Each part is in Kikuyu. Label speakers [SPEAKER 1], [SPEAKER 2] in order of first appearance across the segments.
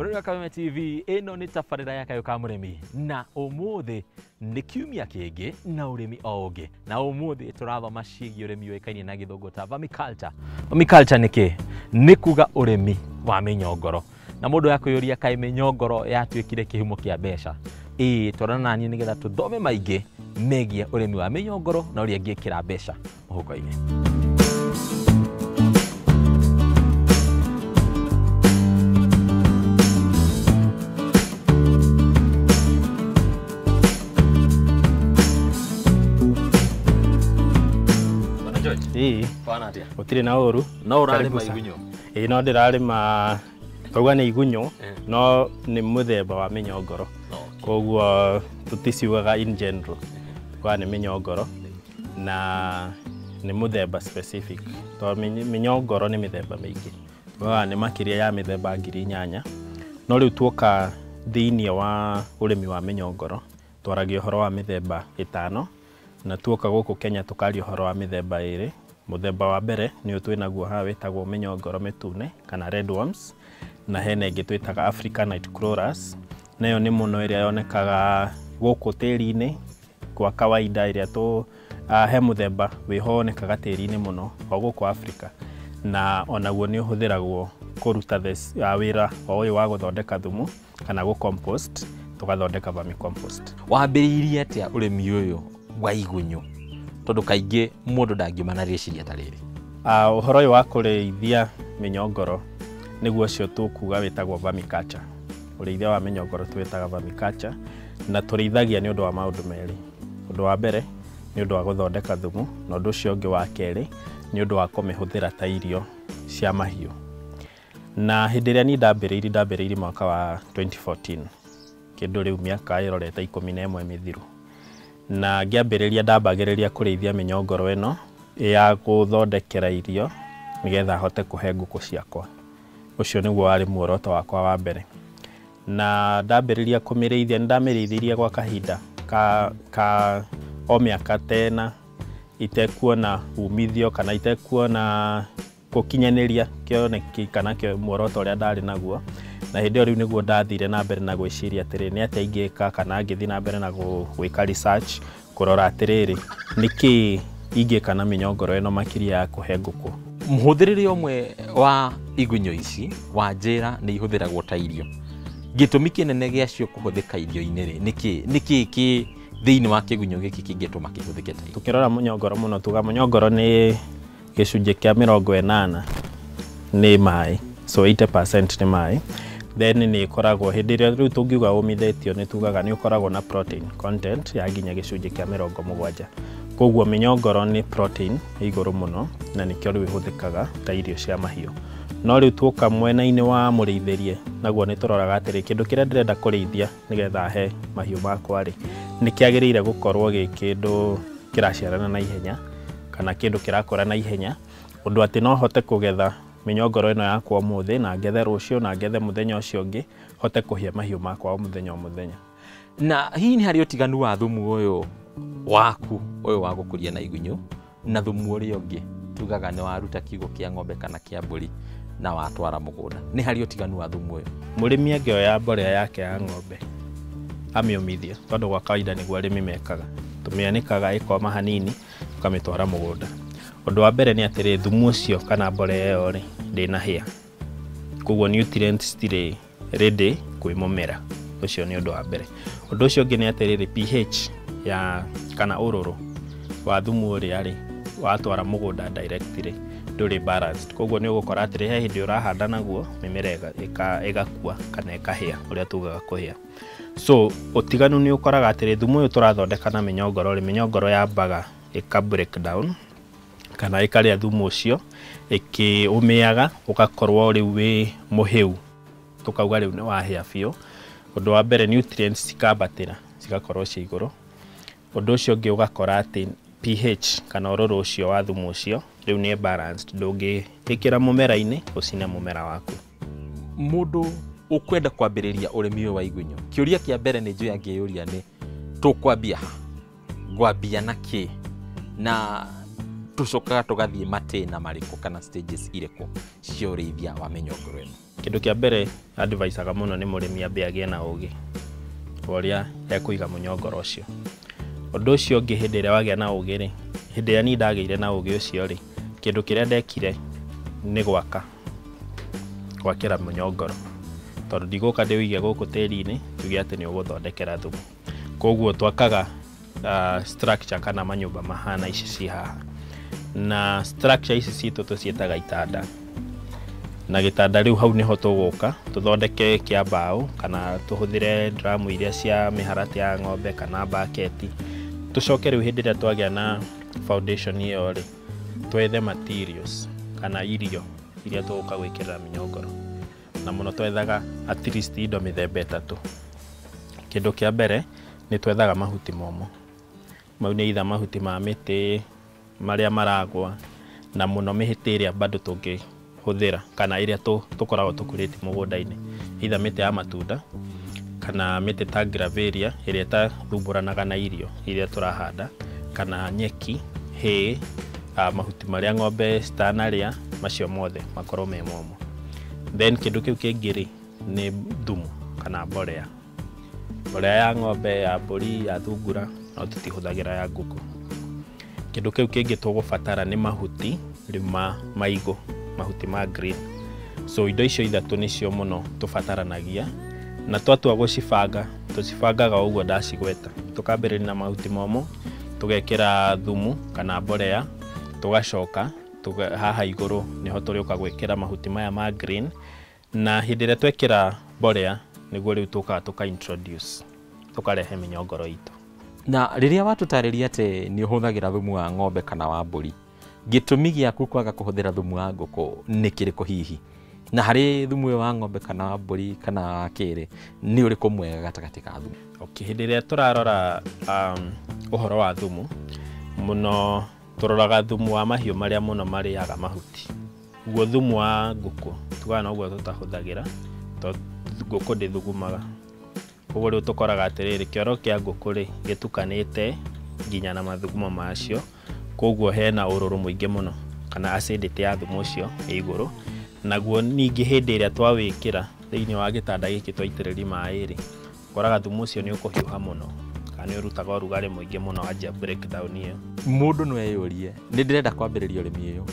[SPEAKER 1] Mwĩrori wa Kameme TV, ĩno nĩ tabarĩra ya Kayũ ka Mũrĩmi, na ũmũthĩ nĩ kiumia kĩngĩ na ũrĩmi o ũngĩ, na ũmũthĩ tũrathoma ciĩgiĩ ũrĩmi ũĩkaine na gĩthũngũ ta vermiculture. Vermiculture nĩ kĩ? Nĩ kuga ũrĩmi wa mĩnyongoro. Na mũndũ akwĩyũria kaĩ mĩnyongoro yatuĩkire kĩhumo kĩa mbeca. Ĩĩ, twarana naniĩ nĩgetha tũthome maingĩ megiĩ ũrĩmi wa mĩnyongoro na ũrĩa ĩngĩkĩra mbeca mũhuko-inĩ.
[SPEAKER 2] Ĩĩ, gũtirĩ na ũru.
[SPEAKER 1] No ũrarĩma igunyũ?
[SPEAKER 2] Ĩĩ, no ndĩrarĩma, twauga nĩ igunyũ, no nĩ mũthemba wa mĩnyongoro. Koguo tũticiugaga in general, tugaga nĩ mĩnyongoro na nĩ mũthemba specific. Tondũ mĩnyongoro nĩ mĩthemba mĩingĩ, tugaga nĩ makĩria ya mĩthemba 8,000. No rĩu tuoka thĩiniĩ wa ũrĩmi wa mĩnyongoro, twaragia ũhoro wa mĩthemba 5, na tuoka gũkũ Kenya tũkaria ũhoro wa mĩthemba 2. Mũthemba wa mbere nĩ ũyũ twĩnaguo haha wĩtagwo mĩnyongoro mĩtune kana red worms, na hena ĩngĩ twĩtaga African night crawlers, nayo nĩ mũno ĩrĩa yonekaga gũkũ tĩri-inĩ kwa kawaida, ĩrĩa tũ he mũthemba wĩho wonekaga tĩri-inĩ mũno o gũkũ Africa, na onaguo nĩ ũhũthĩragwo kũruta wĩra o ũyũ wa gũthondeka thumu kana gũ compost, tũgathondeka vermicompost.
[SPEAKER 1] Wambĩrĩirie atĩa ũrĩmi ũyũ wa igunyũ? Tondũ kaingĩ mũndũ ndangiuma na rĩciria ta rĩrĩ.
[SPEAKER 2] Ũhoro ũyũ wa kũrĩithia mĩnyongoro nĩguo ũcio tũkuga wĩtagwo vermiculture. Ũrĩithia wa mĩnyongoro twĩtaga vermiculture, na tũrĩithagia nĩ ũndũ wa maũndũ merĩ. Ũndũ wa mbere nĩ ũndũ wa gũthondeka thumu, na ũndũ ũcio ũngĩ wa kerĩ nĩ ũndũ wa kũmĩhũthĩra ta irio cia mahiũ. Na hĩndĩ ĩrĩa niĩ ndambĩrĩirie mwaka wa 2014, kĩndũ rĩu mĩaka ĩrorete 11 mĩthiru. Na ngĩambĩrĩria ndambagĩrĩria kũrĩithia mĩnyongoro ĩno ya gũthondekera irio nĩgetha hote kũhe ngũkũ ciakwa. Ũcio nĩguo warĩ muoroto wakwa wa mbere. Na ndambĩrĩria kũmĩrĩithia, nĩndamĩrĩithirie gwa kahinda ka o mĩaka 10 itekuona umithio kana itekuona gũkinyanĩria kĩoneki kana muoroto ũrĩa ndarĩ naguo. Na hĩndĩ ĩyo rĩu nĩguo ndathire na mbere na gwĩciria atĩrĩ, nĩ atĩa ingĩka kana ngĩthiĩ na mbere na gwĩka research kũrora atĩrĩrĩ, nĩkĩ ingĩka na mĩnyongoro ĩno makĩria ya kũhe ngũkũ.
[SPEAKER 1] Mũhũthĩrĩre ũmwe wa igunyũ ici wa njĩra nĩ ihũthĩragwo ta irio. Gĩtũmi kĩnene gĩacio kũhũthĩka irio-inĩ rĩ, nĩkĩ nĩkĩ kĩ thĩinĩ wa kĩgunyũ gĩkĩ kĩngĩtũma kĩhũthĩke ta irio?
[SPEAKER 2] Tũkĩrora mũnyongoro mũno tuga mũnyongoro nĩ gĩcunjĩ kĩa 80 nĩ maĩ, so 80% nĩ maĩ. Then nĩ ĩkoragwo hĩndĩ ĩrĩa rĩu tũngiuga ũmithĩtio nĩ tugaga nĩ ũkoragwo na protein content ya nginya gĩcunjĩ kĩa 70. Koguo mĩnyongoro nĩ protein igũrũ mũno na nĩkĩo rĩu ĩhũthĩkaga ta irio cia mahiũ. No rĩu tuoka mwena-inĩ wa mũrĩithĩrie, naguo nĩ tũroraga atĩrĩ, kĩndũ kĩrĩa ndĩrenda kũrĩithia nĩgetha he mahiũ makwa rĩ, nĩ kĩagĩrĩire gũkorwo gĩ kĩndũ kĩraciarana na ihenya kana kĩndũ kĩrakũra na ihenya, ũndũ atĩ no hote kũgetha mĩnyongoro ĩno yakwa ũmũthĩ na ngethe rũciũ na ngethe mũthenya ũcio ũngĩ, hote kũhia mahiũ makwa o mũthenya o mũthenya.
[SPEAKER 1] Na hihi nĩ harĩ ũtiganu wa thumu ũyũ waku ũyũ wa gũkũria na igunyũ na thumu ũrĩa ũngĩ tugaga nĩ waruta kiugũ kĩa ng'ombe kana kĩa mbũri na watwara mũgũnda? Nĩ harĩ ũtiganu wa thumu ũyũ?
[SPEAKER 2] Mũrĩmi angĩoya mborera yake ya ng'ombe amĩũmithie, tondũ gwa kawaida nĩguo arĩmi mekaga, tũmĩanĩkaga ĩkoma hanini ũkamĩtwara mũgũnda. Ũndũ wa mbere nĩ atĩrĩ, thumu ũcio kana mborera ĩyo rĩ, ndĩnahĩa, koguo nutrients citirĩ ready kwĩ mũmera. Ũcio nĩ ũndũ wa mbere. Ũndũ ũcio ũngĩ nĩ atĩrĩrĩ, pH ya kana ũrũrũ wa thumu ũrĩa rĩ, watwara mũgũnda direct rĩ, ndũrĩ balanced. Koguo nĩ ũgũkora atĩrĩ, he hĩndĩ ũrahanda naguo mĩmera ĩgakua kana ĩkahĩa, ũrĩa tugaga kũhĩa. So ũtiganu nĩ ũkoraga atĩrĩ, thumu ũyũ tũrathondeka na mĩnyongoro rĩ, mĩnyongoro yambaga ĩka break down kana ĩkarĩa thumu ũcio, ĩkĩũmĩaga ũgakorwo rĩu wĩ mũhĩu, tũkauga rĩu nĩ wahĩa biũ. Ũndũ wa mbere nutrients cikambatĩra cigakorwo ciĩ igũrũ. Ũndũ ũcio ũngĩ ũgakora atĩ pH kana ũrũrũ ũcio wa thumu ũcio rĩu nĩ balanced, ndũngĩĩkĩra mũmera-inĩ ũcine mũmera waku.
[SPEAKER 1] Mũndũ ũkwenda kwambĩrĩria ũrĩmi ũyũ wa igunyũ, kĩũria kĩa mbere nĩ njũĩ angĩyũria nĩ tũkwambia ha, ngwambia na kĩ, na tũcokaga tũgathiĩ matĩna marĩkũ kana stages irĩkũ cia ũrĩithia wa mĩnyongoro ĩno?
[SPEAKER 2] Kĩndũ kĩa mbere advice-aga mũno nĩ mũrĩmi ambe agĩe na ũgĩ wa ũrĩa ekũiga mũnyongoro ũcio. Ũndũ ũcio ũngĩ hĩndĩ ĩrĩa wagĩa na ũgĩ rĩ, hĩndĩ ĩrĩa niĩ ndagĩire na ũgĩ ũcio rĩ, kĩndũ kĩrĩa ndekire nĩ gwaka, gwakĩra mũnyongoro, tondũ ndigũka ndĩũige gũkũ tĩri-inĩ njuge atĩ nĩ ũgũthondekera thumu. Koguo twakaga structure kana manyũmba mahana ici ci haha, na structure ici citũ tũciĩtaga itanda. Na gĩtanda rĩu hau nĩho tũgũka tũthondeke kĩa mbaũ kana tũhũthĩre dramu iria cia mĩharatĩ ya ng'ombe kana baketi. Tũcoke rĩu hĩndĩ ĩrĩa twagĩa na foundation ĩyo rĩ, twethe materials kana irio iria tũgũka gwĩkĩrĩra mĩnyongoro, na mũno twethaga at least indo mĩthemba ĩtatũ. Kĩndũ kĩa mbere nĩ twethaga mahuti momũ, mau nĩ either mahuti ma mĩtĩ marĩa maragwa, na mũno mĩtĩ ĩrĩa bado tũngĩhũthĩra kana ĩrĩa tũkoragwo tũkũrĩtie mũgũnda-inĩ, either mĩtĩ ya matunda kana mĩtĩ ta gravelia ĩrĩa ĩtathumbũranaga na irio iria tũrahanda, kana nyeki, hay, mahuti marĩa ng'ombe citanarĩa, macio mothe makorwo me momũ. Then kĩndũ kĩu kĩngĩ rĩ, nĩ thumu kana mbolea. Mbolea ya ng'ombe, ya mbũri, ya thungura, no tũtihũthagĩra ya ngũkũ. Kĩndũ kĩu kĩngĩ tũgũbatara nĩ mahuti rĩu ma maigũ, mahuti ma green. So indo icio ithatũ nĩcio mũno tũbataranagia, na twatua gũcibanga, tũcibangaga o ũguo ndacigweta. Tũkambĩrĩria na mahuti momũ, tũgekĩra thumu kana mbolea, tũgacoka haha igũrũ nĩho tũrĩũka gwĩkĩra mahuti maya ma green, na hĩndĩ ĩrĩa twekĩra mbolea nĩguo rĩu tũkaga tũka introduce, tũkarehe mĩnyongoro itũ.
[SPEAKER 1] Na rĩrĩa watũtarĩria atĩ nĩ ũhũthagĩra thumu wa ng'ombe kana wa mbũri, gĩtũmi gĩaku kwaga kũhũthĩra thumu wa ngũkũ nĩ kĩrĩkũ hihi? Na harĩ thumu ũyũ wa ng'ombe kana wa mbũri kana wa kĩrĩ, nĩ ũrĩkũ mwega gatagatĩ ka thumu?
[SPEAKER 2] Okay, hĩndĩ ĩrĩa tũrarora ũhoro wa thumu, mũno tũroraga thumu wa mahiũ marĩa mũno marĩaga mahuti. Guo thumu wa ngũkũ tugaga noguo tũtahũthagĩra, tondũ ngũkũ ndĩthugumaga. Koguo rĩu tũkoraga atĩrĩrĩ, kĩoro kĩa ngũkũ rĩ, gĩtukanĩte nginya na mathugumo macio, koguo hena ũrũrũ mũingĩ mũno kana acidity ya thumu ũcio ĩ igũrũ. Naguo ningĩ hĩndĩ ĩrĩa twawĩkĩra thĩinĩ wa gĩtanda gĩkĩ twaitĩrĩria maĩ rĩ, ũkoraga thumu ũcio nĩ ũkũhiũha mũno kana nĩ ũrutaga ũrugarĩ mũingĩ mũno wanjia breakdown ĩyo.
[SPEAKER 1] Mũndũ no eyũrie, nĩ ndĩrenda kwambĩrĩria ũrĩmi ũyũ,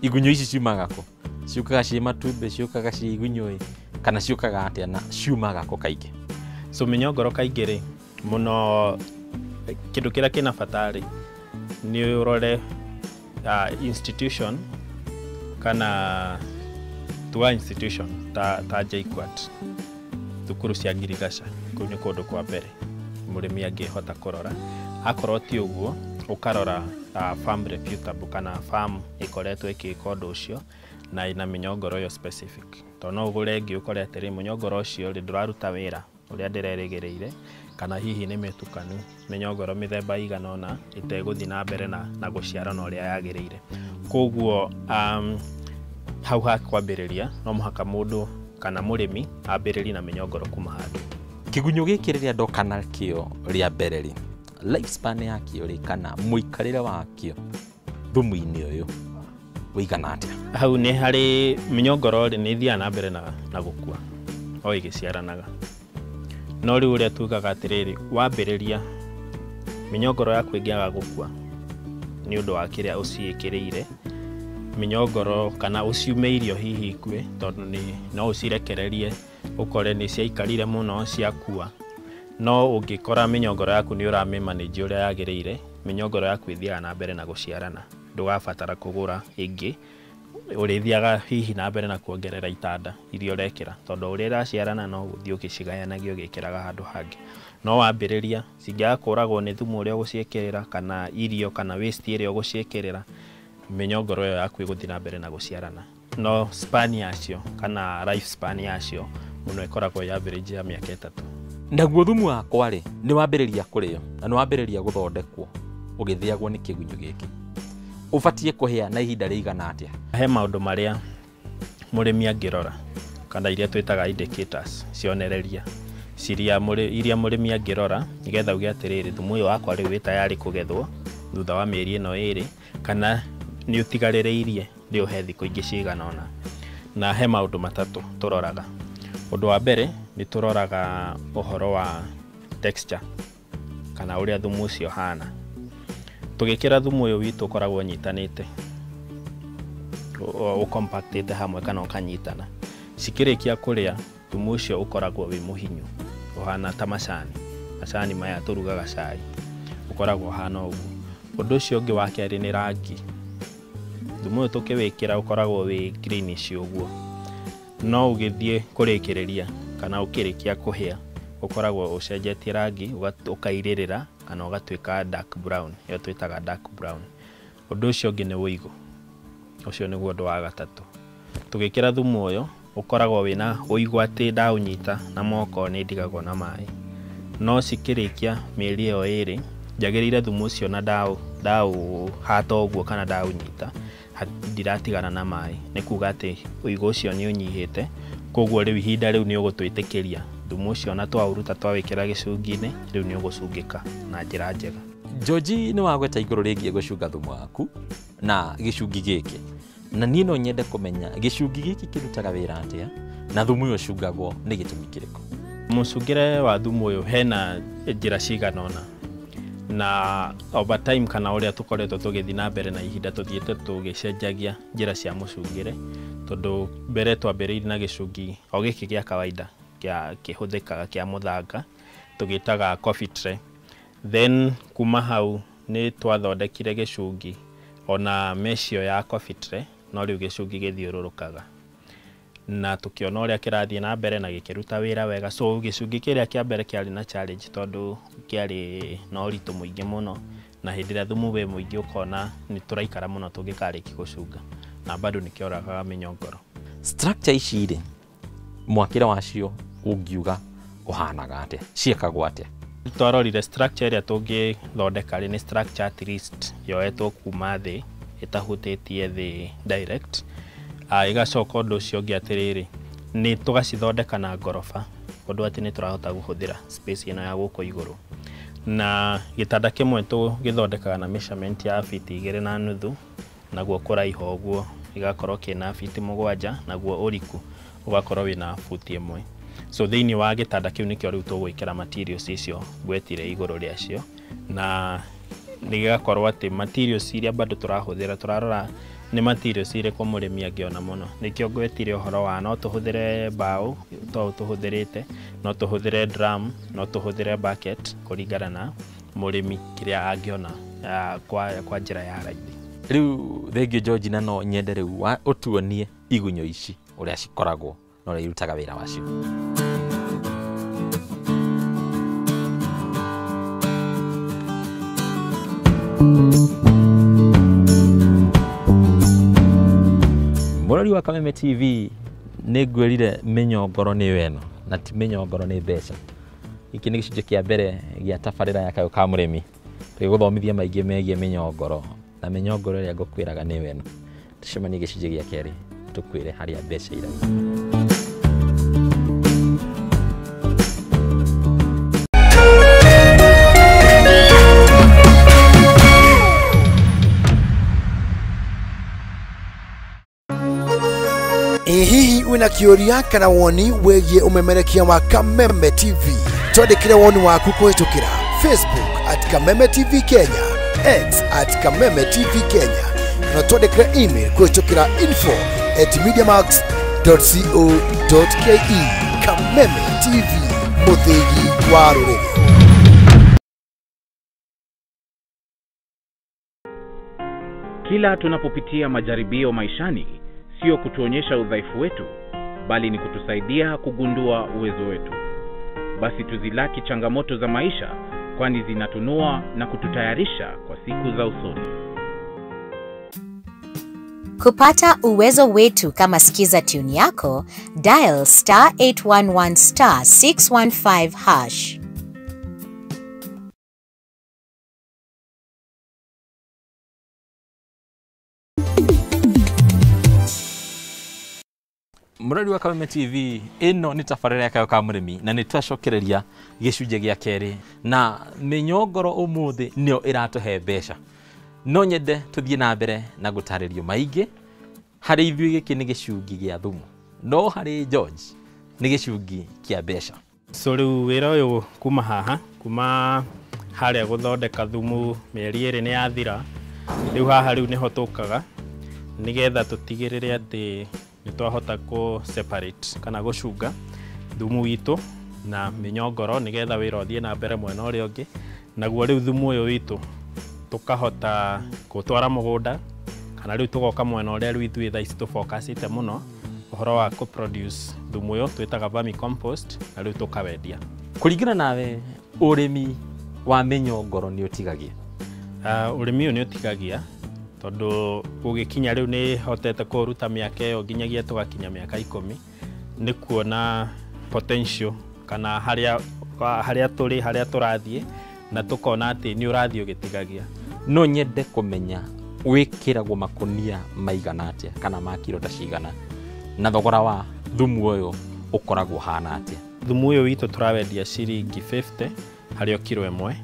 [SPEAKER 1] igunyũ ici ciumaga kũ? Ciũkaga ciĩ matumbĩ, ciũkaga ciĩ igunyũ ĩ, kana ciũkaga atĩa na ciumaga kũ kaingĩ?
[SPEAKER 2] So mĩnyongoro kaingĩ rĩ, mũno kĩndũ kĩrĩa kĩna bata rĩ, nĩ ũrore institution kana tuga institution ta JKUAT, thukuru cia ngirigaca, kũu nĩ kũndũ kwa mbere mũrĩmi angĩhota kũrora. Akorwo ti ũguo, ũkarora farm reputable kana farm ĩkoretwo ĩkĩka ũndũ ũcio na ĩna mĩnyongoro ĩyo specific. Tondũ no ũgũre ĩngĩ ũkore atĩrĩ, mũnyongoro ũcio rĩ, ndũraruta wĩra ũrĩa ndĩrerĩgĩrĩire, kana hihi nĩ mĩtukanu mĩnyongoro mĩthemba ĩigana ũna ĩtegũthiĩ na mbere na gũciarana ũrĩa yagĩrĩire. Koguo hau ha kwambĩrĩria no mũhaka mũndũ kana mũrĩmi ambĩrĩrie na mĩnyongoro kuma handũ.
[SPEAKER 1] Kĩgunyũ gĩkĩ rĩrĩa ndoka nakĩo rĩa mbere rĩ, lifespan yakĩo rĩ, kana mũikarĩre wakĩo thumu-inĩ ũyũ ũigana atĩa?
[SPEAKER 2] Hau nĩ harĩ mĩnyongoro rĩ, nĩ ĩthiaga na mbere na gũkua o ĩgĩciaranaga. No rĩu ũrĩa tugaga atĩrĩrĩ, wambĩrĩria mĩnyongoro yaku ĩngĩaga gũkua nĩ ũndũ wa kĩrĩa ũciĩkĩrĩire, mĩnyongoro kana ũciume irio hihi ikue, tondũ no ũcirekererie ũkore nĩ ciaikarire mũno ciakua. No ũngĩkora mĩnyongoro yaku nĩ ũramĩmanage ũrĩa yagĩrĩire, mĩnyongoro yaku ĩthiaga na mbere na gũciarana, ndũgabatara kũgũra ĩngĩ, ũrĩthiaga hihi na mbere na kuongerera itanda iria ũrekĩra, tondũ ũrĩa ĩraciarana no gũthiĩ ũgĩcigayanagia ũgĩkĩraga handũ hangĩ. No wambĩrĩria cingĩaga kũragwo nĩ thumu ũrĩa ũgũciĩkĩrĩra kana irio kana waste ĩrĩa ũgũciĩkĩrĩra, mĩnyongoro ĩyo yaku ĩgũthiĩ na mbere na gũciarana. No span yacio kana life span yacio mũno ĩkoragwo ĩ average ya mĩaka 3.
[SPEAKER 1] Naguo thumu wakwa rĩ, nĩ wambĩrĩria kũrĩo na nĩ wambĩrĩria gũthondekwo ũgĩthĩagwo nĩ kĩgunyũ gĩkĩ, ũbatiĩ kũhĩa na ihinda rĩigana atĩa?
[SPEAKER 2] He maũndũ marĩa mũrĩmi angĩrora kana iria twĩtaga indicators, cionereria iria mũrĩmi angĩrora nĩgetha uge atĩrĩrĩ, thumu ũyũ wakwa rĩu wĩ tayarĩ kũgethwo thutha wa mĩeri ĩno ĩrĩ, kana nĩ ũtigarĩrĩirie ndĩũhe thikũ ingĩ cigana ũna. Na he maũndũ matatũ tũroraga. Ũndũ wa mbere nĩ tũroraga ũhoro wa texture kana ũrĩa thumu ũcio ũhana. Tũgĩkĩra thumu ũyũ witũ ũkoragwo ũnyitanĩte, ũkompactĩte hamwe kana ũkanyitana. Cikĩrĩkia kũrĩa thumu ũcio ũkoragwo wĩ mũhinyu, ũhana ta macani. Macani maya tũrugaga cai, ũkoragwo ũhana ũguo. Ũndũ ũcio ũngĩ wa kerĩ nĩ rangi. Thumu ũyũ tũkĩwĩkĩra ũkoragwo wĩ greenish ũguo, no ũgĩthiĩ kũrĩkĩrĩria kana ũkĩrĩkia kũhĩa ũkoragwo ũcenjetie rangi, ũkairĩrĩra kana ũgatuĩka dark brown, ĩyo twĩtaga dark brown. Ũndũ ũcio ũngĩ nĩ ũigũ, ũcio nĩguo ũndũ wa gatatũ. Tũgĩkĩra thumu ũyũ ũkoragwo wĩna ũigũ atĩ ndaũnyita na moko nĩ ndigagwo na maĩ, no cikĩrĩkia mĩeri ĩyo ĩrĩ njagĩrĩire thumu ũcio na ndaũhata ũguo kana ndaũnyita ndiratigana na maĩ, nĩ kuga atĩ ũigũ ũcio nĩ ũnyihĩte. Koguo rĩu ihinda rĩu nĩ ũgũtwĩtĩkĩria thumu ũcio na twaũruta twawĩkĩra gĩcungi-inĩ, rĩu nĩ ũgũcungĩka na njĩra njega.
[SPEAKER 1] George nĩ wagweta igũrũ rĩgiĩ gũcunga thumu waku na gĩcungi gĩkĩ, na niĩ no nyende kũmenya gĩcungi gĩkĩ kĩrutaga wĩra atĩa na thumu ũyũ ũcungagwo nĩ gĩtũmi kĩrĩkũ?
[SPEAKER 2] Mũcungĩre wa thumu ũyũ hena njĩra cigana ũna, na over time kana ũrĩa tũkoretwo tũgĩthiĩ na mbere na ihinda tũthiĩte tũgĩcenjagia njĩra cia mũcungĩre, tondũ mbere twambĩrĩirie na gĩcungi o gĩkĩ gĩa kawaida kĩa kĩhũthĩkaga kĩa mũthanga tũgĩtaga coffee tray. Then kuma hau nĩ twathondekire gĩcungi ona mesh ĩyo ya coffee tray, no rĩu gĩcungi gĩthiũrũrũkaga, na tũkĩona ũrĩa kĩrathiĩ na mbere na gĩkĩruta wĩra wega. So gĩcungi kĩrĩa kĩa mbere kĩarĩ na challenge tondũ kĩarĩ na ũritũ mũingĩ mũno, na hĩndĩ ĩrĩa thumu wĩ mũingĩ ũkona nĩ tũraikara mũno tũngĩkarĩkia gũcunga, na bado nĩ kĩoragaga mĩnyongoro.
[SPEAKER 1] Structure ici rĩ, mwakĩre wacio ũngiuga ũhanaga atĩa, ciĩkagwo atĩa?
[SPEAKER 2] Twarorire structure ĩrĩa tũngĩthondeka rĩ, nĩ structure at least yoetwo kuma thĩ ĩtahutĩtie thĩ direct. Ĩgacoka ũndũ ũcio ũngĩ atĩrĩrĩ, nĩ tũgacithondeka na ngoroba, ũndũ atĩ nĩ tũrahota kũhũthĩra space ĩno ya gũkũ igũrũ. Na gĩtanda kĩmwe tũgĩthondekaga na measurement ya fiti 2.5, naguo kũraiha ũguo gĩgakorwo kĩna fiti 7, naguo ũriku ũgakorwo wĩna futi 1. So thĩinĩ wa gĩtanda kĩu nĩkĩo rĩu tũgwĩkĩra materials icio ngwetire igũrũ rĩacio, na nĩgĩgakorwo atĩ materials iria bado tũrahũthĩra tũrarora nĩ materials irĩkũ mũrĩmi angĩona mũno. Nĩkĩo ngwetire ũhoro wa no tũhũthĩre mbaũ to tũhũthĩrĩte, no tũhũthĩre drum, no tũhũthĩre bucket, kũringana na mũrĩmi kĩrĩa angĩona kwa njĩra ya raithi.
[SPEAKER 1] Rĩu thengiũ George, na no nyende rĩu ũtuonie igunyũ ici ũrĩa cikoragwo na ũrĩa irutaga wĩra wacio. Mũrori wa Kameme TV, nĩ ngwĩrire mĩnyongoro nĩ ĩno na ti mĩnyongoro nĩ mbeca. Gĩkĩ nĩ gĩcunjĩ kĩa mbere gĩa tabarĩra ya Kayũ ka Mũrĩmi, tũgĩgũthomithia maingĩ megiĩ mĩnyongoro, na mĩnyongoro ĩrĩa ngũkwĩraga nĩ ĩno. Tũcemanie gĩcunjĩ gĩa kerĩ tũkwĩre harĩa mbeca irauma.
[SPEAKER 3] Hihi wina kĩũria kana woni wĩgiĩ ũmemerekia wa Kameme TV? Twandĩkĩre woni waku kũhĩtũkĩra Facebook at Kameme TV Kenya, X at Kameme TV Kenya, na twandĩkĩre email kũhĩtũkĩra info@mediamax.co.ke. Kameme TV, mũthĩgi wa rũrĩrĩ.
[SPEAKER 4] Kila tunapopitia majaribio maishani, sio kutuonyesha udhaifu wetu, bali ni kutusaidia kugundua uwezo wetu. Basi tuzilaki changamoto za maisha, kwani zinatunua na kututayarisha kwa siku za usoni.
[SPEAKER 5] Kupata uwezo wetu kama Skiza tune yako, dial *811 *615#.
[SPEAKER 1] Mũrori wa Kameme TV, ĩno nĩ tabarĩra ya Kayũ ka Mũrĩmi, na nĩ twacokereria gĩcunjĩ gĩa kerĩ, na mĩnyongoro ũmũthĩ nĩyo ĩratũhe mbeca. No nyende tũthiĩ na mbere na gũtarĩrio maingĩ Harĩ ithuĩ gĩkĩ nĩ gĩcungi gĩa thumu, no harĩ George nĩ gĩcungi kĩa mbeca.
[SPEAKER 2] So rĩu wĩra ũyũ kuma haha, kuma harĩa gũthondeka thumu mĩeri 2 nĩ yathira, rĩu haha rĩu nĩho tũkaga nĩgetha tũtigĩrĩre atĩ nĩ twahota kũ separate kana gũcunga thumu witũ na mĩnyongoro nĩgetha wĩra ũthiĩ na mbere mwena ũrĩa ũngĩ. Naguo rĩu thumu ũyũ witũ tũkahota kũtwara mũgũnda, kana rĩu tũgoka mwena ũrĩa rĩu ithuĩ thaa ici tũbokacĩte mũno ũhoro wa kũ produce thumu ũyũ twĩtaga vermicompost, na rĩu tũkawendia.
[SPEAKER 1] Kũringana nawe, ũrĩmi wa mĩnyongoro nĩ ũtigagia?
[SPEAKER 2] Ũrĩmi ũyũ nĩ ũtigagia tondũ gũgĩkinya rĩu nĩ hotete kũruta mĩaka ĩyo nginyagia tũgakinya mĩaka 10, nĩ kuona potential kana harĩa tũrĩ, harĩa tũrathiĩ, na tũkona atĩ nĩ ũrathiĩ ũgĩtigagia.
[SPEAKER 1] No nyende kũmenya wĩkĩragwo makũnia maigana atĩa kana ma kiro ta cigana, na thogora wa thumu ũyũ ũkoragwo ũhana atĩa?
[SPEAKER 2] Thumu ũyũ witũ tũrawendia ciringi 50 harĩ o kiro ĩmwe,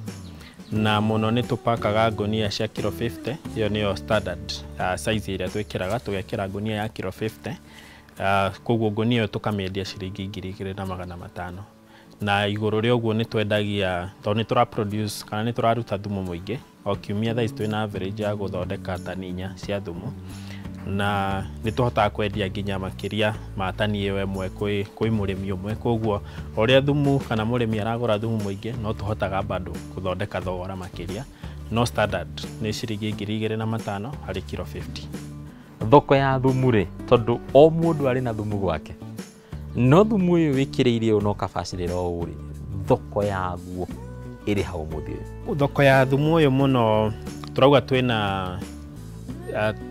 [SPEAKER 2] na mũno nĩ tũpakaga ngũnia cia kiro 50, ĩyo nĩyo standard size ĩrĩa twĩkĩraga, tũgekĩra ngũnia ya kiro 50, koguo ngũnia ĩyo tũkamĩendia ciringi 2500. Na igũrũ rĩa ũguo nĩ twendagia, tondũ nĩ tũra produce kana nĩ tũraruta thumu mũingĩ o kiumia, thaa ici twĩna average ya gũthondeka tani 4 cia thumu, na nĩ tũhotaga kwendia nginya makĩria ma tani ĩyo ĩmwe kwĩ mũrĩmi ũmwe. Koguo o ũrĩa thumu kana mũrĩmi aragũra thumu mũingĩ, no tũhotaga bado gũthondeka thogora makĩria, no standard nĩ ciringi 2500 harĩ kiro 50.
[SPEAKER 1] Thoko ya thumu rĩ, tondũ o mũndũ arĩ na thumu gwake, no thumu ũyũ wĩkĩrĩire ũyũ na ũkabacĩrĩra ũũ rĩ, thoko yaguo ĩrĩ hau ũmũthĩ ũyũ?
[SPEAKER 2] Thoko ya thumu ũyũ mũno tũrauga twĩna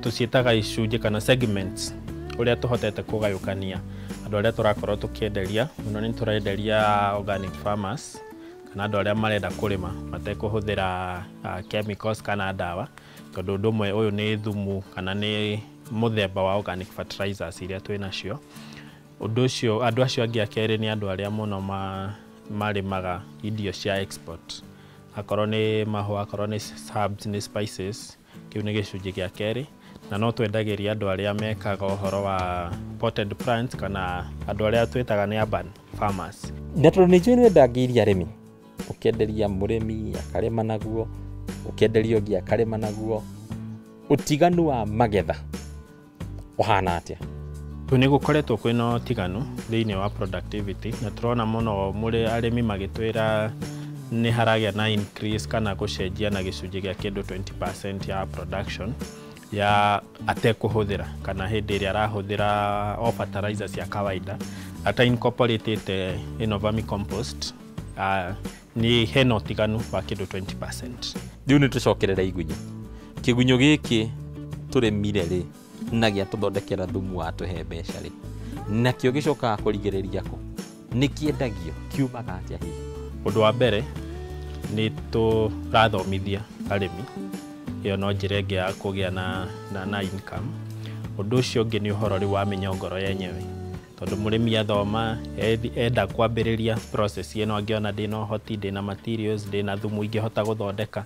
[SPEAKER 2] tũciĩtaga icunjĩ kana segments, ũrĩa tũhotete kũgayũkania andũ arĩa tũrakorwo tũkĩenderia. Mũno nĩ tũrenderia organic farmers kana andũ arĩa marenda kũrĩma matekũhũthĩra chemicals kana ndawa, tondũ ũndũ ũmwe ũyũ nĩ thumu kana nĩ mũthemba wa organic fertilizers iria twĩ nacio. Ũndũ ũcio, andũ acio angĩ a kerĩ nĩ andũ arĩa mũno marĩmaga irio cia export, akorwo nĩ mahũa, akorwo nĩ herbs, nĩ spices, kĩu nĩ gĩcunjĩ gĩa kerĩ. Na no twendagĩria andũ arĩa mekaga ũhoro wa potted plants kana andũ arĩa twĩtaga nĩ urban farmers.
[SPEAKER 1] Na tondũ nĩ njũĩ nĩ wendangĩirie arĩmi, ũkenderia mũrĩmi akarĩma naguo, ũkenderia ũngĩ akarĩma naguo, ũtiganu wa magetha ũhana atĩa?
[SPEAKER 2] Nĩ gũkoretwo kwĩna ũtiganu thĩinĩ wa productivity, na tũrona mũno mũrĩ arĩmi magĩtwĩra nĩ haragĩa na increase kana gũcenjia na gĩcunjĩ gĩa kĩndũ 20% ya production ya atekũhũthĩra kana hĩndĩ ĩrĩa arahũthĩra o fertilizer cia kawaida ata incorporatĩte ĩno vermicompost, nĩ hena ũtiganu wa kĩndũ 20%.
[SPEAKER 1] Rĩu nĩ tũcokerere igunyũ. Kĩgunyũ gĩkĩ tũrĩmire rĩ, na gĩatũthondekera thumu watũhe mbeca rĩ, nakĩo gĩcokaga kũrigĩrĩria kũ? Nĩ kĩendagio, kiumaga atĩa hihi?
[SPEAKER 2] Ũndũ wa mbere nĩ tũrathomithia arĩmi, ĩyo no njĩra ĩngĩ ya kũgĩa na income. Ũndũ ũcio ũngĩ nĩ ũhoro rĩu wa mĩnyongoro yenyewe, tondũ mũrĩmi athoma enda kwambĩrĩria process ĩno, angĩona ndĩna ũhoti, ndĩna materials, ndĩna thumu ingĩhota gũthondeka,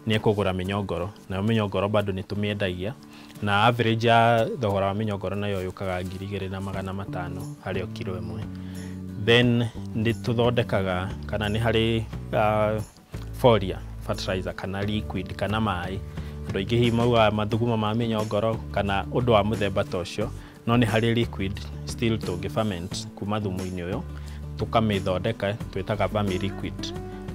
[SPEAKER 2] nĩ ekũgũra mĩnyongoro. Nayo mĩnyongoro bado nĩ tũmĩendagia, na average ya thogora wa mĩnyongoro nayo yũkaga 2500 harĩ o kiro ĩmwe. Then nĩ tũthondekaga kana nĩ harĩ foliar fertilizer kana liquid kana maĩ. Andũ aingĩ hihi maugaga mathuguma ma mĩnyongoro kana ũndũ wa mũthemba ta ũcio, no nĩ harĩ liquid still tũngĩ ferment kuma thumu-inĩ ũyũ, tũkamĩthondeka twĩtaga vermi liquid,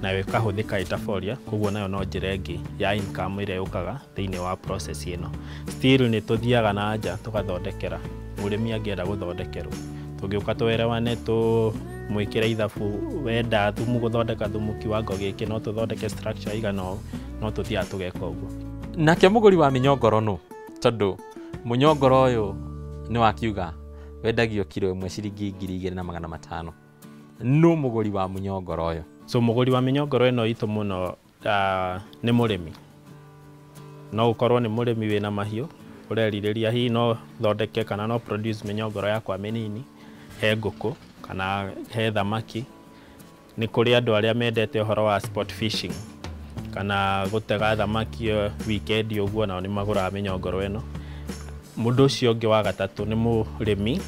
[SPEAKER 2] nayo ĩkahũthĩka ĩta foliar, koguo nayo no njĩra ĩngĩ ya income ĩrĩa yũkaga thĩinĩ wa process ĩno. Still nĩ tũthiaga na nja tũgathondekera mũrĩmi angĩenda gũthondekerwo, tũngĩũka twerewane tũmwĩkĩre ithabu, wenda thumu gũthondeka thumu kiwango gĩkĩ, no tũthondeke structure igana ũũ, no tũthiaga tũgeka ũguo.
[SPEAKER 1] Nake mũgũri wa mĩnyongoro nũ? Tondũ mũnyongoro ũyũ nĩ wakiuga wendagio kiro ĩmwe ciringi 2500. Nũ mũgũri wa mũnyongoro ũyũ?
[SPEAKER 2] So mũgũri wa mĩnyongoro ĩno itũ mũno nĩ mũrĩmi. No ũkorwo nĩ mũrĩmi wĩna mahiũ ũrerirĩria hihi no thondeke kana no produce mĩnyongoro yakwa mĩnini, he ngũkũ kana he thamaki. Nĩ kũrĩ andũ arĩa mendete ũhoro wa sport fishing kana gũtega thamaki weekend ũguo, nao nĩ magũraga mĩnyongoro ĩno. Mũndũ ũcio ũngĩ wa gatatũ nĩ mũrĩmi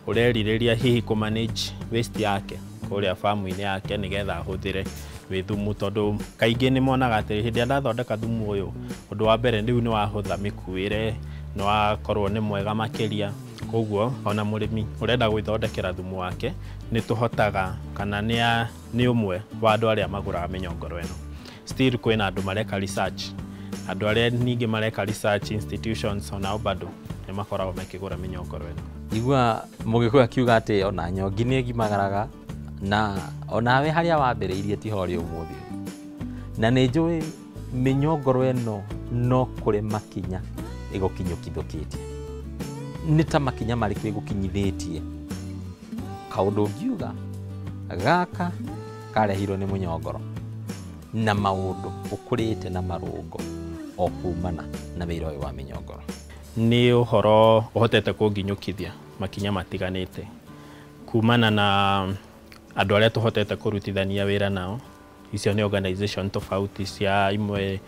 [SPEAKER 2] ũrerirĩria hihi kũ manage waste yake kũrĩa farm-inĩ yake nĩgetha ahũthĩre wĩ thumu, tondũ kaingĩ nĩ monaga atĩ hĩndĩ ĩrĩa ndathondeka thumu ũyũ, ũndũ wa mbere rĩu nĩ wahũtha mĩkuĩre, nĩ wakorwo nĩ mwega makĩria. Koguo ona mũrĩmi ũrenda gwĩthondekera thumu wake nĩ tũhotaga, kana nĩ ũmwe wa andũ arĩa magũraga mĩnyongoro ĩno. Still kwĩna andũ mareka research, andũ arĩa ningĩ mareka research institutions onao bado nĩ makoragwo makĩgũra mĩnyongoro ĩno.
[SPEAKER 1] Igua Mũgĩkũyũ akiuga atĩ ona nyongi nĩ ĩgimagaraga, na onawe harĩa wambĩrĩirie tiho ũrĩ ũmũthĩ. Na nĩ njũĩ mĩnyongoro ĩno no kũrĩ makinya ĩgũkinyũkithũkĩtie. Nĩ ta makinya marĩkũ ĩgũkinyithĩtie? Kaũndũ ũngiuga gaka karehirwo nĩ mũnyongoro na maũndũ ũkũrĩte na marũngo o kumana na wĩra ũyũ wa mĩnyongoro.
[SPEAKER 2] Nĩ ũhoro ũhotete kũnginyũkithia makinya matiganĩte kumana na andũ arĩa tũhotete kũrutithania wĩra nao. Icio nĩ organization tofauti cia imwe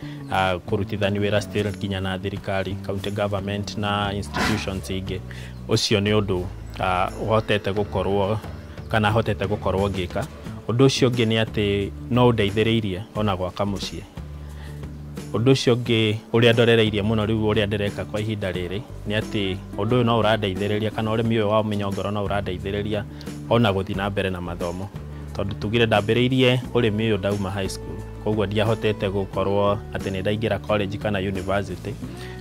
[SPEAKER 2] kũrutithania wĩra still nginya na thirikari, county government na institutions ingĩ. Ũcio nĩ ũndũ ũhotete gũkorwo kana hotete gũkorwo ngĩka. Ũndũ ũcio ũngĩ nĩ atĩ no ũndeithĩrĩirie ona gwaka mũciĩ. Ũndũ ũcio ũngĩ ũrĩa ndorereirie mũno rĩu ũrĩa ndĩreka kwa ihinda rĩrĩ nĩ atĩ ũndũ ũyũ no ũrandeithĩrĩria, kana ũrĩmi ũyũ wa mĩnyongoro no ũrandeithĩrĩria ona gũthiĩ na mbere na mathomo, tondũ tugire ndambĩrĩirie ũrĩmi ũyũ ndauma high school, koguo ndiahotete gũkorwo atĩ nĩ ndaingĩra college kana university.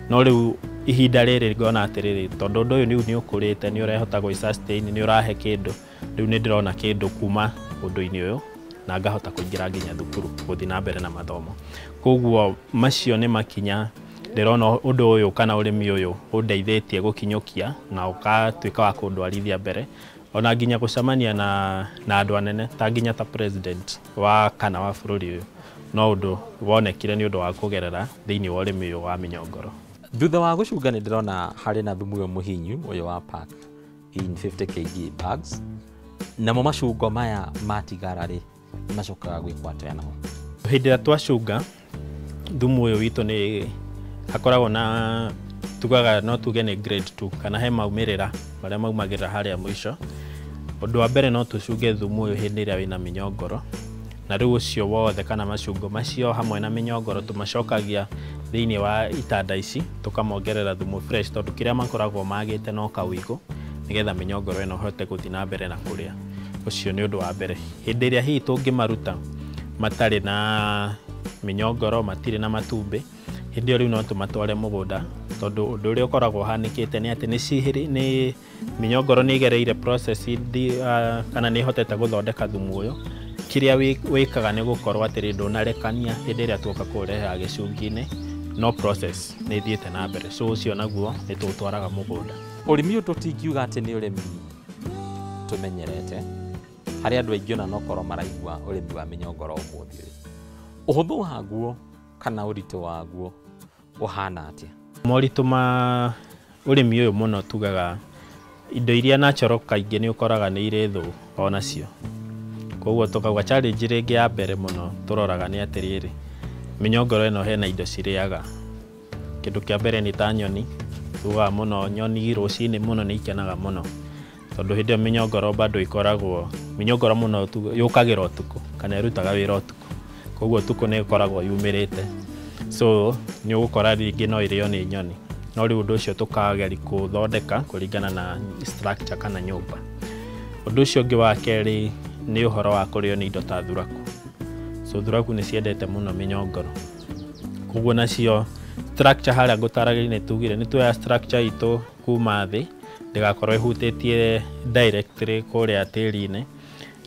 [SPEAKER 2] No rĩu ihinda rĩrĩ ngona atĩrĩrĩ, tondũ ũndũ ũyũ rĩu nĩ ũkũrĩte, nĩ ũrehota gwĩ sustain, nĩ ũrahe kĩndũ, rĩu nĩ ndĩrona kĩndũ kuma ũndũ-inĩ ũyũ na ngahota kũingĩra nginya thukuru gũthiĩ na mbere na mathomo. Koguo macio nĩ makinya ndĩrona ũndũ ũyũ kana ũrĩmi ũyũ ũndeithĩtie gũkinyũkia na ũgatuĩka wa kũndwarithia mbere, ona nginya gũcemania na andũ anene ta nginya ta president wa kana wa bũrũri ũyũ, no ũndũ wonekire nĩ ũndũ wa kũgerera thĩinĩ wa ũrĩmi ũyũ wa mĩnyongoro.
[SPEAKER 1] Thutha wa gũcunga nĩ ndĩrona harĩ na thumu ũyũ mũhinyu ũyũ wa pack in 50 kg bags, namo macungo maya matigara rĩ macokaga gwĩkwo atĩa namo?
[SPEAKER 2] Hĩndĩ ĩrĩa twacunga thumu ũyũ witũ nĩ hakoragwo na tugaga no tuge nĩ grade 2 kana he maumĩrĩra marĩa maumagĩrĩra harĩa mũico. Ũndũ wa mbere no tũcunge thumu ũyũ hĩndĩ ĩrĩa wĩna mĩnyongoro, na rĩu ũcio wothe kana macungo macio hamwe na mĩnyongoro tũmacokagia thĩinĩ wa itanda ici, tũkamongerera thumu fresh, tondũ kĩrĩa makoragwo magĩte no kaũigũ, nĩgetha mĩnyongoro ĩno ĩhote gũthiĩ na mbere na kũrĩa. Ũcio nĩ ũndũ wa mbere. Hĩndĩ ĩrĩa hihi tũngĩmaruta matarĩ na mĩnyongoro, matirĩ na matumbĩ, hĩndĩ ĩyo rĩu no tũmatware mũgũnda, tondũ ũndũ ũrĩa ũkoragwo ũhanĩkĩte nĩ atĩ nĩ mĩnyongoro nĩ ĩgereire process kana nĩ ĩhotete gũthondeka thumu ũyũ. Kĩrĩa wĩkaga nĩ gũkorwo atĩrĩ ndũnarekania hĩndĩ ĩrĩa tuoka kũũreha gĩcungi-inĩ, no process nĩ ĩthiĩte na mbere. So ũcio naguo nĩ tũũtwaraga mũgũnda.
[SPEAKER 1] Ũrĩmi ũyũ tũtingiuga atĩ nĩ ũrĩmi tũmenyerete, harĩ andũ aingĩ ona nokorwo maraigua ũrĩmi wa mĩnyongoro ũmũthĩ ũyũ. Ũhũthũ waguo kana ũritũ waguo ũhana atĩa?
[SPEAKER 2] Moritũ ma ũrĩmi ũyũ mũno tugaga indo iria natural kaingĩ nĩ ũkoraga nĩ irĩ thũ onacio. Koguo tũkauga challenge rĩngĩ ya mbere mũno tũroraga nĩ atĩrĩrĩ, mĩnyongoro ĩno hena indo cirĩaga. Kĩndũ kĩa mbere nĩ ta nyoni, tugaga mũno nyoni rũcinĩ mũno nĩ ikenaga mũno, tondũ hĩndĩ ĩyo mĩnyongoro bado ĩkoragwo, mĩnyongoro mũno yũkagĩra ũtukũ kana ĩrutaga wĩra ũtukũ, koguo ũtukũ nĩ ĩkoragwo yumĩrĩte, so nĩ ũgũkora rĩngĩ no ĩrĩo nĩ nyoni. No rĩu ũndũ ũcio tũkageria kũũthondeka kũringana na structure kana nyũmba. Ũndũ ũcio ũngĩ wa kerĩ nĩ ũhoro wa kũrĩo nĩ indo ta thuraku. So thuraku nĩ ciendete mũno mĩnyongoro, koguo nacio structure harĩa ngũtaragĩria nĩ tugire nĩ tuoya structure itũ kuma thĩ ndĩgakorwo ĩhutĩtie directly kũrĩa tĩri-inĩ,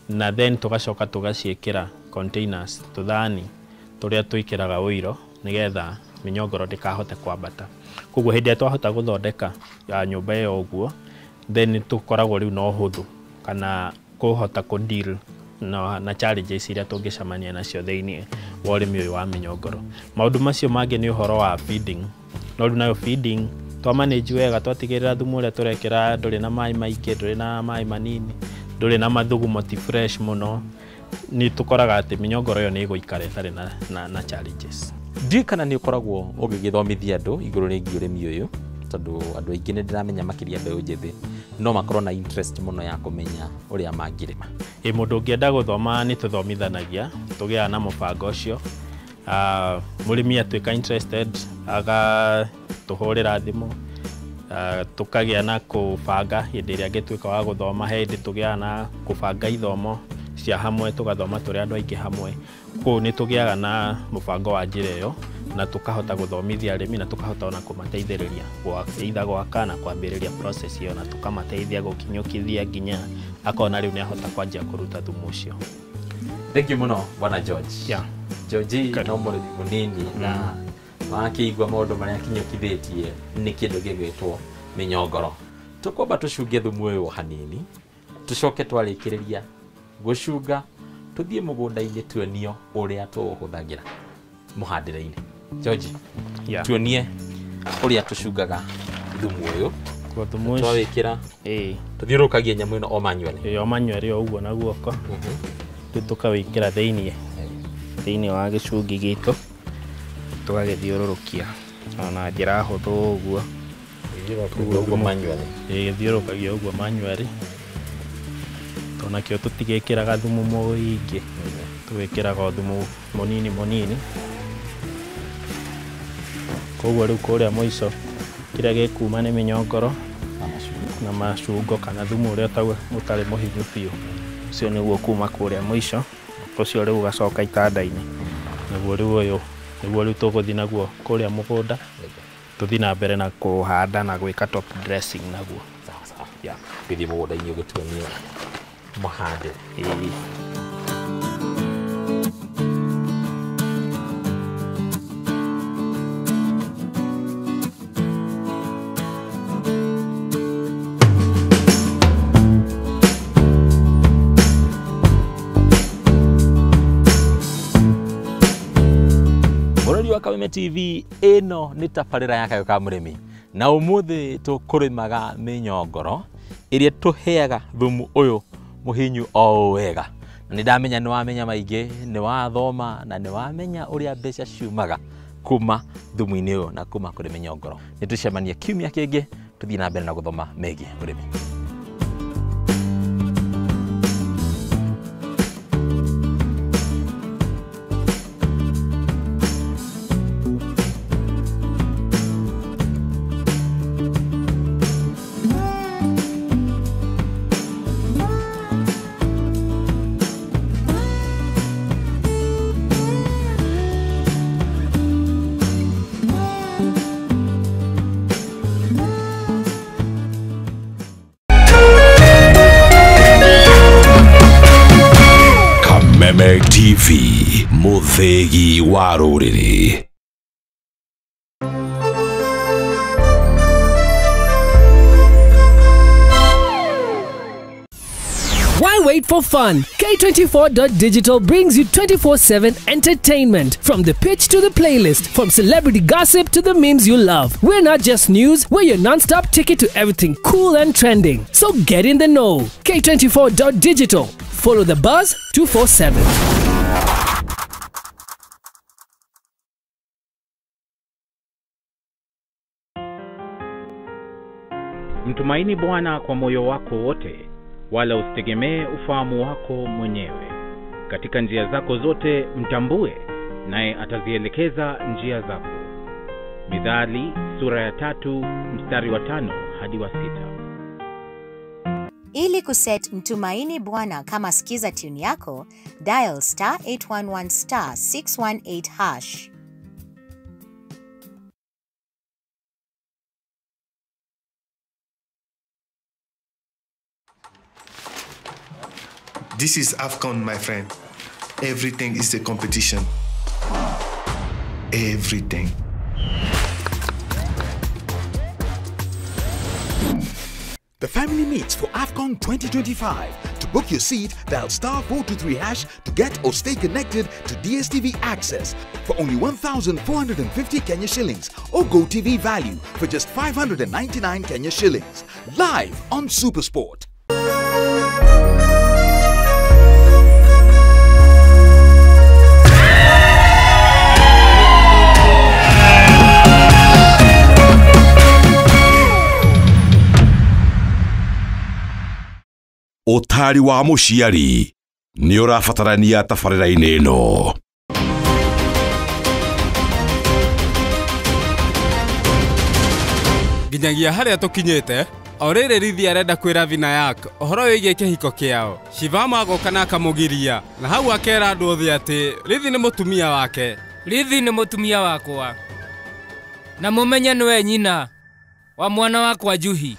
[SPEAKER 2] na then tũgacoka tũgaciĩkĩra containers, tũthani tũrĩa twĩkĩraga ũiro nĩgetha mĩnyongoro ndĩkahote kwambata. Koguo hĩndĩ ĩrĩa twahota gũthondeka nyũmba ĩyo ũguo, then tũkoragwo rĩu na ũhũthũ kana kũhota kũ deal na challenges iria tũngĩcemania nacio thĩinĩ wa ũrĩmi ũyũ wa mĩnyongoro. Maũndũ macio mangĩ nĩ ũhoro wa feeding. No rĩu nayo feeding twa manage wega, twatigĩrĩra thumu ũrĩa tũrekĩra ndũrĩ na maĩ maingĩ, ndũrĩ na maĩ manini, ndũrĩ na mathugumo ti fresh mũno, nĩ tũkoraga atĩ mĩnyongoro ĩyo nĩ ĩgũikara ĩtarĩ na challenges.
[SPEAKER 1] Ndiũĩ kana nĩ ũkoragwo ũgĩgĩthomithia andũ igũrũ rĩgiĩ ũrĩmi ũyũ, Tondũ andũ aingĩ nĩ ndĩramenya makĩria mbeũ njĩthĩ no makorwo na interest mũno ya kũmenya ũrĩa mangĩrĩma.
[SPEAKER 2] Ĩ mũndũ ũngĩenda gũthoma nĩ tũthomithanagia, tũgĩaga na mũbango ũcio. Mũrĩmi atuĩka interested agatũhũrĩra thimũ, tũkagĩa na kũbanga hĩndĩ ĩrĩa angĩtuĩka wa gũthoma. He hĩndĩ tũgĩaga na kũbanga ithomo cia hamwe, tũgathoma tũrĩ andũ aingĩ hamwe. Kũu nĩ tũgĩaga na mũbango wa njĩra ĩyo na tũkahota gũthomithia arĩmi na tũkahota ona kũmateithĩrĩria either gwaka na kwambĩrĩria process ĩyo, na tũkamateithia gũkinyũkithia nginya akona rĩu nĩ ahota kwanjia kũruta thumu ũcio.
[SPEAKER 1] Thank you mũno Bwana George.
[SPEAKER 2] Yeah.
[SPEAKER 1] George no mũrĩmi mũnini na wakĩigua maũndũ marĩa akinyũkithĩtie nĩ kĩndũ gĩgwĩtwo mĩnyongoro. Tũkwamba tũcunge thumu ũyũ hanini, tũcoke twarĩkĩrĩria gũcunga tũthiĩ mũgũnda-inĩ tuonio ũrĩa tũũhũthagĩra mũhandĩre-inĩ. George,
[SPEAKER 2] Yeah.
[SPEAKER 1] tuonie ũrĩa tũcungaga thumu ũyũ.
[SPEAKER 2] Thumu ũcio
[SPEAKER 1] Twawĩkĩra tũthiũrũrũkagia nyamũ ĩno o manually.
[SPEAKER 2] Ĩĩ, o manually o ũguo na guoko. Rĩu tũkawĩkĩra thĩinĩ wa gĩcungi gitũ, tũgagĩthiũrũrũkia ona njĩra hũthũ ũguo.
[SPEAKER 1] Ũguo manually.
[SPEAKER 2] Ĩĩ, gĩthiũrũrũkagio ũguo manually. Tondũ nakĩo tũtigĩkĩraga thumu mũingĩ, tũgĩkĩraga o thumu mũnini mũnini. Koguo rĩu kũrĩa mũico kĩrĩa gĩkuma nĩ mĩnyongoro na macungo kana thumu ũrĩa ũtarĩ mũhinyu biũ. Ũcio nĩguo kuma kũrĩa mũico, ũcio rĩu ũgacoka itanda-inĩ. Naguo rĩu ũyũ nĩguo rĩu tũgũthiĩ naguo kũrĩa mũgũnda, tũthiĩ na mbere na kũhanda na gwĩka top dressing naguo.
[SPEAKER 1] Sawa sawa. Yeah. Tũthiĩ mũgũnda-inĩ ũgĩtuonie mũhandĩre.
[SPEAKER 2] Ĩĩ.
[SPEAKER 1] Mũrori wa Kameme TV, ĩno nĩ tabarĩra ya Kayũ ka Mũrĩmi, na ũmũthĩ tũkũrĩmaga mĩnyongoro ĩrĩa tũheaga thumu ũyũ mũhinyu o wega. Na nĩ ndamenya nĩ wamenya maingĩ, nĩ wathoma na nĩ wamenya ũrĩa mbeca ciumaga kuma thumu-inĩ ũyũ na kuma kũrĩ mĩnyongoro. Nĩ tũcemanie kiumia kĩngĩ tũthiĩ na mbere na gũthoma megiĩ ũrĩmi.
[SPEAKER 6] Kameme TV, mũthĩgi wa rũrĩrĩ.
[SPEAKER 7] Why wait for fun? K24.digital brings you 24/7 entertainment. From the pitch to the playlist, from celebrity gossip to the memes you love. We're not just news, we're your non-stop ticket to everything cool and trending. So get in the know. K24.digital. Follow the buzz 247.
[SPEAKER 4] Mtumaini Bwana kwa moyo wako wote, wala usitegemee ufahamu wako mwenyewe. Katika njia zako zote mtambue, naye atazielekeza njia zako. Mithali sura ya 3 mstari wa 5 hadi wa 6.
[SPEAKER 5] Ili kuset Mtumaini Bwana kama skiza tune yako, dial star 811 star 618 hash.
[SPEAKER 8] This is AFCON, my friend. Everything is a competition. Everything.
[SPEAKER 3] The family meets for AFCON 2025. To book your seat, dial star 423 hash to get or stay connected to DSTV Access for only 1,450 Kenya shillings or GoTV Value for just 599 Kenya shillings. Live on SuperSport.
[SPEAKER 6] Ũtaari wa mũciari nĩ ũrabatarania tabarĩra-inĩ ĩno.
[SPEAKER 9] Nginyagia harĩa tũkinyĩte, o rĩrĩ Rithi arenda kwĩra Vinayak ũhoro wĩgiĩ kĩhiko kĩao. Shivama agoka na akamũgiria, na hau akera andũ othe atĩ Rithi nĩ mũtumia wake.
[SPEAKER 10] Rithi nĩ mũtumia wakwa, na mũmenye nĩwe nyina wa mwana wakwa Juhi.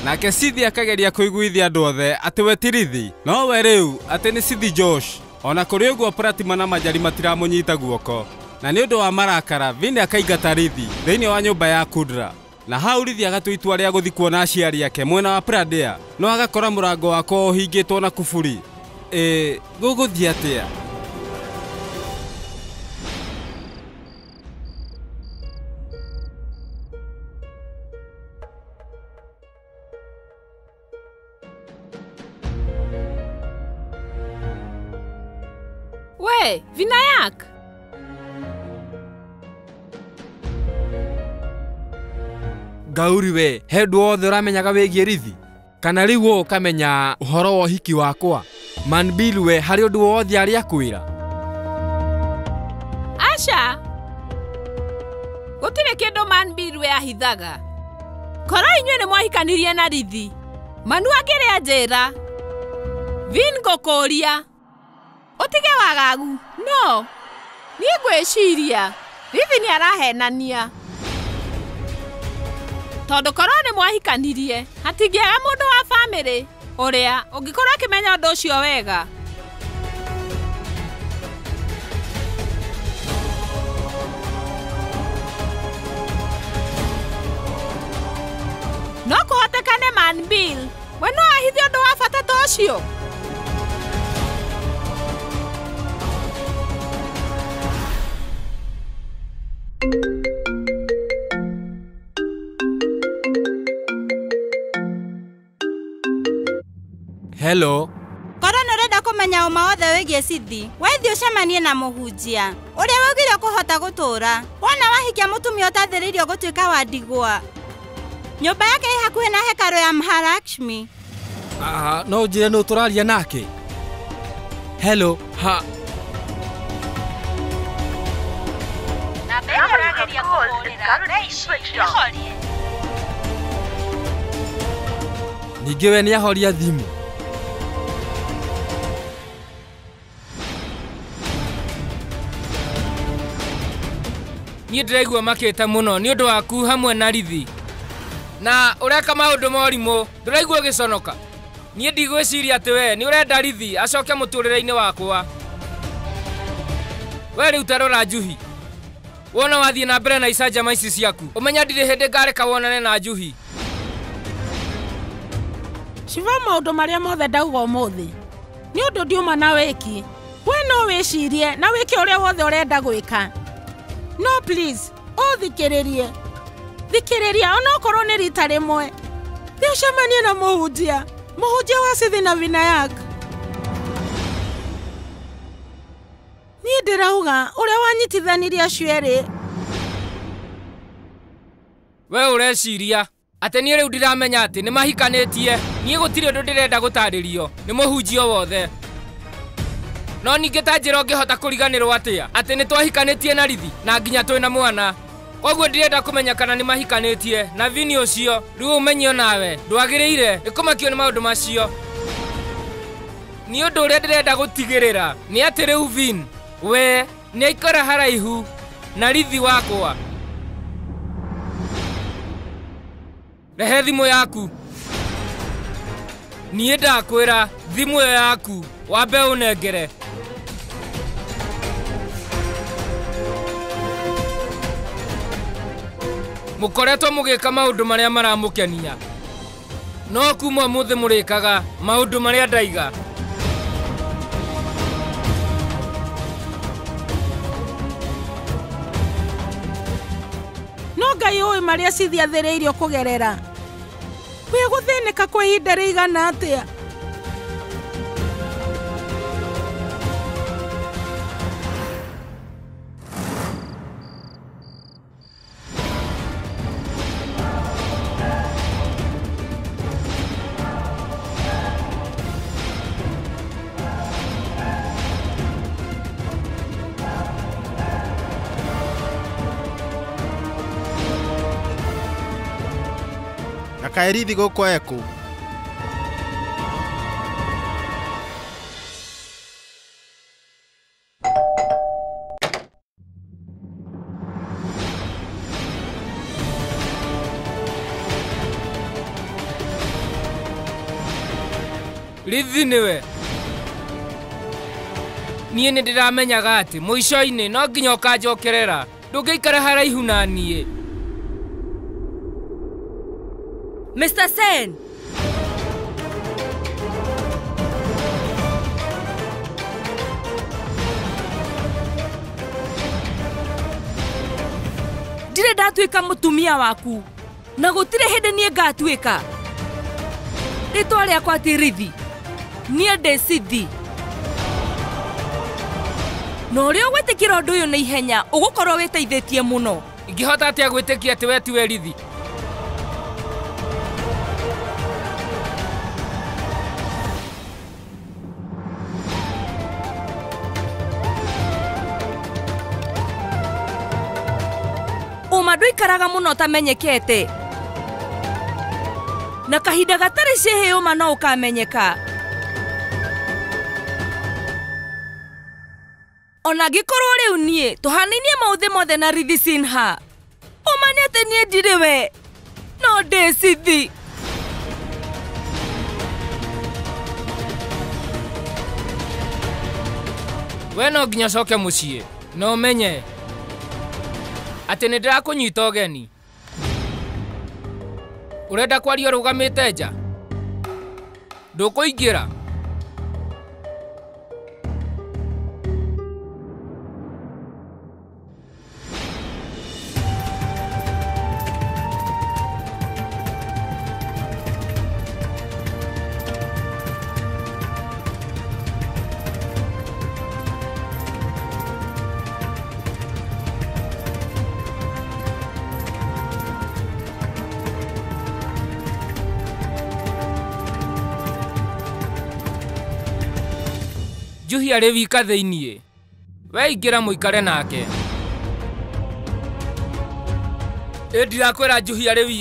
[SPEAKER 9] Nake Sithi akageria kũiguithia andũ othe atĩ we ti Rithi, no we rĩu atĩ nĩ Sithi Josh. Ona kũrĩ ũguo Pratima na Majari matiramũnyita guoko, na nĩ ũndũ wa marakara Vini akaingata Rithi thĩinĩ wa nyũmba ya Kudra. Na hau Rithi agatua itua rĩa gũthiĩ kuona aciari ake mwena wa Pradea, no agakora mũrango wakwa ũhingĩtwo na kuburi. Ĩ gũgũthiĩ atĩa?
[SPEAKER 11] We, Vinayak!
[SPEAKER 12] Gauri we, he ũndũ wothe ũramenyaga wĩgiĩ Rithi? Kana rĩu ũũ ũkamenya ũhoro wa ũhiki wakwa? Manbil we, harĩ ũndũ wothe arĩa akwĩra?
[SPEAKER 11] Aca! Gũtirĩ kĩndũ Manbil we ahithaga. Korwo inyuĩ nĩ mwahikanirie na Rithi, Manu akĩrĩa njĩra. Vin ngũkũũria, ũtige wagagu, no niĩ ngwĩciria Rithi nĩ arahenania. Tondũ korwo nĩ mwahikanirie, hatingĩaga mũndũ wa bamĩrĩ ũrĩa ũngĩkorwo akĩmenya ũndũ ũcio wega. No kũhotekane Manbil, we no ahithe ũndũ wa bata ta ũcio.
[SPEAKER 12] Hello.
[SPEAKER 13] Korwo nĩ ũrenda kũmenya ũma wothe wĩgiĩ Sithi, wethiĩ ũcemanie na mũhunjia ũrĩa waugire kũhota gũtũũra. Wona wahikia mũtumia ũtathĩrĩirio gũtuĩka wa ndigwa. Nyũmba yake ĩ hakuhĩ na hekarũ ya Mahalakshmi.
[SPEAKER 12] No ũnjĩre nũ tũraria nake? Hello. Ha.
[SPEAKER 13] Namba ĩrĩa ũrageria kũhũrĩra thaa ici nĩhorie.
[SPEAKER 12] Ningĩ we nĩahoria thimũ.
[SPEAKER 10] Niĩ ndĩraigua makĩte mũno nĩ ũndũ waku hamwe na Rithi. Na ũreka maũndũ ma ũrimũ, ndũraigua ũgĩconoka. Niĩ ndigwĩciria atĩ we nĩ ũrenda Rithi acoke mũtũrĩre-inĩ wakwa. We rĩu ta rora Juhi. Wona wathiĩ na mbere na icanjama ici ciaku, ũmenya ndirĩ hĩndĩ ngareka wonane na Juhi.
[SPEAKER 11] Shiva maũndũ marĩa mothe ndauga ũmũthĩ nĩ ũndũ ndiuma na wĩki. We no wĩcirie na wĩke ũrĩa wothe ũrenda gwĩka. No please, ũthikĩrĩrie. Thikĩrĩria onokorwo nĩ rita rĩmwe. Thiĩ ũcemanie na mũhunjia, mũhunjia wa Sithi na Vinayak. Niĩ ndĩrauga ũrĩa wanyitithanirie acio erĩ.
[SPEAKER 10] We ũreciria atĩ niĩ rĩu ndiramenya atĩ nĩ mahikanĩtie. Niĩ gũtirĩ ũndũ ndĩrenda gũtarĩrio nĩ mũhunjia wothe. No ningĩ ta njĩra ũngĩhota kũriganĩrwo atĩa atĩ nĩ twahikanĩtie na Rithi na nginya twĩna mwana. Koguo ndirenda kũmenya kana nĩ mahikanĩtie na Vini ũcio. Rĩu ũmenye onawe ndwagĩrĩire nĩ kũmakio nĩ maũndũ macio. Nĩ ũndũ ũrĩa ndĩrenda gũtigĩrĩra nĩ atĩ rĩu Vin we nĩ aikara haraihu na Rithi wakwa. Rehe thimũ yaku. Niĩ ndakwĩra thimũ ĩyo yaku wambe ũnengere. Mũkoretwo mũgĩka maũndũ marĩa maramũkenia, no kuma ũmũthĩ mũrĩkaga maũndũ marĩa ndaiga.
[SPEAKER 11] No Ngai ũĩ marĩa Sithi athĩrĩirio kũgerera. Wĩ gũthĩnĩka kwa ihinda rĩigana atĩa?
[SPEAKER 8] Kaĩ Rithi gũkũ ekũ?
[SPEAKER 10] Rithi nĩwe. Niĩ nĩ ndĩramenyaga atĩ mũico-inĩ no nginya ũkanjokerera. Ndũngĩikara haraihu na niĩ.
[SPEAKER 14] Mr. Sen. Ndirĩ ndatuĩka mũtumia waku na gũtirĩ hĩndĩ niĩ ngatuĩka. Rĩtwa rĩakwa ti Rithi, niĩ ndĩ Sithi. Na ũrĩa ũgwĩtĩkĩra ũndũ ũyũ na ihenya ũgũkorwo wĩteithĩtie mũno.
[SPEAKER 10] Ingĩhota atĩa gwĩtĩkia atĩ we tiwe Rithi?
[SPEAKER 14] Ũma ndũikaraga mũno ũtamenyekete. Na kahinda gatarĩ cĩhĩ ũma no ũkamenyeka. Ona angĩkorwo rĩu niĩ tũhanainie maũthĩ mothe na Rithi Sinha, ũma nĩ atĩ niĩ ndirĩ we, no ndĩ Sithi.
[SPEAKER 10] We no nginya ũcoke mũciĩ na ũmenye atĩ nĩ ndĩrakũnyita ũgeni. Ũrenda kwaria ũrũgamĩte nja? Ndũkũingĩra? Juhi arĩ wika thĩiniĩ. We ingĩra mũikare nake. Ĩ ndirakwĩra Juhi arĩ wika.